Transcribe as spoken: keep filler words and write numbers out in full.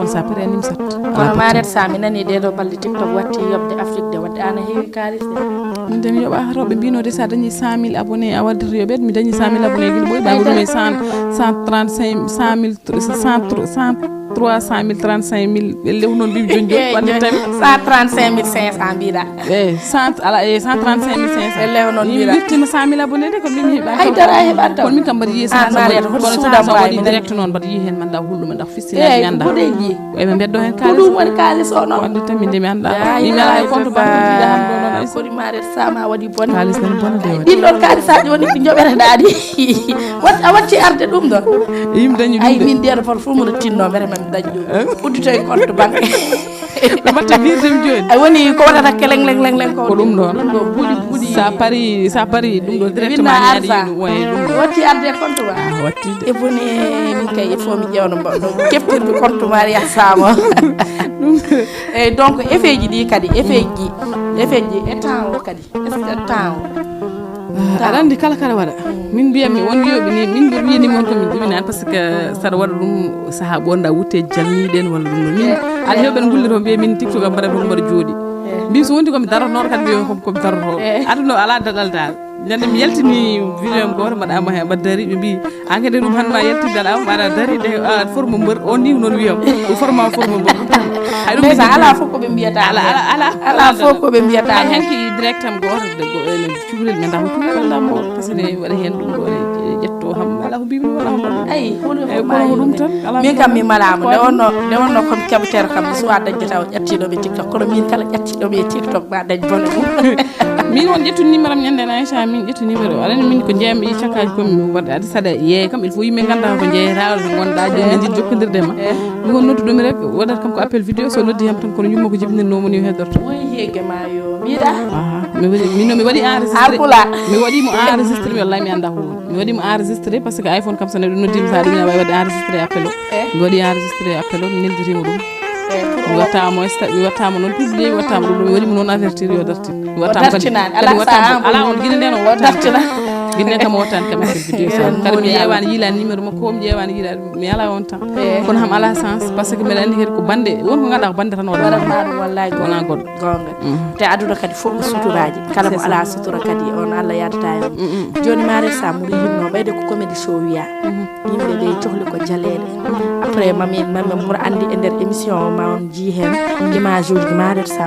Sa pare a nimsat. Kono Maret, sa mi nani ɗeɗo balɗe TikTok watti yoɓde Afrique de, wadde ana heewi kaalis de. Min de mi yoɓa rewɓe mbino de sa dañi cent mille abonnés a waddat yoɓet, mi dañi cent mille abonnés gila ɓoy ɓaɗo ɗum e cent, cent trente-cinq, cent mille, cent, trois cent mille, trente-cinq mille ɓe lew noon mbimi joni joni wadde tawi. Cent trente-cinq mille cinq cent mbiɗa. E cent ala e cent trente-cinq mille cinq cent ɓe lew noon mbiɗa. Wirtima cent mille abonnés de ko mbimi heɓa. Haydara heɓa taw. Kono min kam mbaɗa yiye cent abonnés. Kono sa waɗi direct noon mbaɗa yiye hen manda hulɗuma ndax fistinaji mi anda. Eɓe mbeddo hen ko kaalis. Ɗum woni kaalis o noon. Wonde tan min de mi anda. Min ala e compte banque mbiɗa han ɗo noon ay. Koɗi Maret sama waɗi bone. Kaalis nan bone de waɗi. Ɗin ɗon kaalisaji woni ɗi joɓeteɗaɗi. Wat a watti arde ɗum ɗon. Yim dañi ɗum ay de. Min ɗeɗo fot fof mboɗo tinno mbete mami dañi ɗum. Uddito e compte banque. Ɓe mbatta virde mi joni. Ay woni ko waɗata keleng leng leng leng ko. Ko ɗum ɗon. Ɗum ɗo buuɗi buuɗi. Sa pari sa pari ɗum ɗo directement mi ari ɗum way ɗum ɗo. Watti arde compte ba. Ah, watti de. E boni min kay il faut mi ƴewno mbaɗo keftirmi compte Maria sama. Ɗum. Eyyi donc effet ji ɗi kadi effet ji effet ji e temps o kadi est ce que temps o. Aɗa andi kala kala waɗa min mbiyatmi won wiyoɓe ni min mbiɗa wiyani mon komin ɗuminani par ce que saɗa waɗa ɗum saaha ɓonɗa wutte jalniɗen walla ɗum ɗo min aɗa hewɓe ne gullito mbiya min tiktok am mbaɗa ɗum mbaɗa jooɗi mbimi so wondi komi darotnoɗo kadi mbiya komi komi daroto aduna o ala daɗal dal ñande mi yaltini vidéo am goto mbaɗama he mbaɗa dari ɓe mbi an kadi ɗum hande ma yaltinde aɗa awa mbaɗa dari de aɗa forme mbeur on ni noon wiyam ɗum forma forme mbeur ɗum tan hay ɗum mais sa ala fof koɓe mbiyata ala ala ala ala fof koɓe mbiyata ay hanki direct am goto de go ene cukalel men damo cukalel damo parce que waɗa hen ɗum ɗo ƴetto ham ala ko mbimi wala ko mbaɗi ay kono ɗum tan ala min kam mi malama nde wonno nde wonno comme keɓetere kam mi suwa dañde taw ƴattiɗo ɓe tiktok kono min kala ƴattiɗo ɓe tiktok ma dañ bone mum min won ƴettu numéro am ñande na Aïcha min ƴettu numéro aɗa andi min ko jeeyam ɓe cakkaji komi mi waɗa adi saɗa yeeya kam il faut yimɓe ganda ko jeeyata ko gonda joni min jiɗi jokkodirde ma min won nodduɗomi rek waɗat kam ko appel vidéo so noddi yam tan kono yumma ko jibinirnomo ni heddorto woy heege ma yo mbiɗa mi waɗi min mi waɗi enregistré mi waɗimo enregistré mi wallahi mi anda ko woni mi waɗimo enregistré par ce que iphone kam so neɗɗo noddima sa ɗum ina wawi waɗde enregistré appel o mi waɗi enregistré appel o mi nelditima ɗum mi wattama sta mi wattama noon publié mi wattama ɗum mi waɗimo noon avertir yo dartin mi wattama kadi kadi wattama ala on guine nden o wattama guine nden kam o wattani kam appel vidéo so kadi mi ƴeewani yiilani numéro makko o mi ƴeewani yiilani mi ala on temps kono ham ala sens par ce que mbeɗa andi kadi ko bande won ko ganduɗa ko bande tan waɗa waɗatma ɗum wallahi wona goɗɗo gonga te aduna kadi fof ko suturaji kala mo ala sutura kadi on allah yadata e mum joni mare sa mboɗo yinno ɓeyde ko comédie show wiya yimɓe ɓe cohli ko jaleɗe après mami mami mboɗo andi e nder émission o ma on jii hen image uji mare sa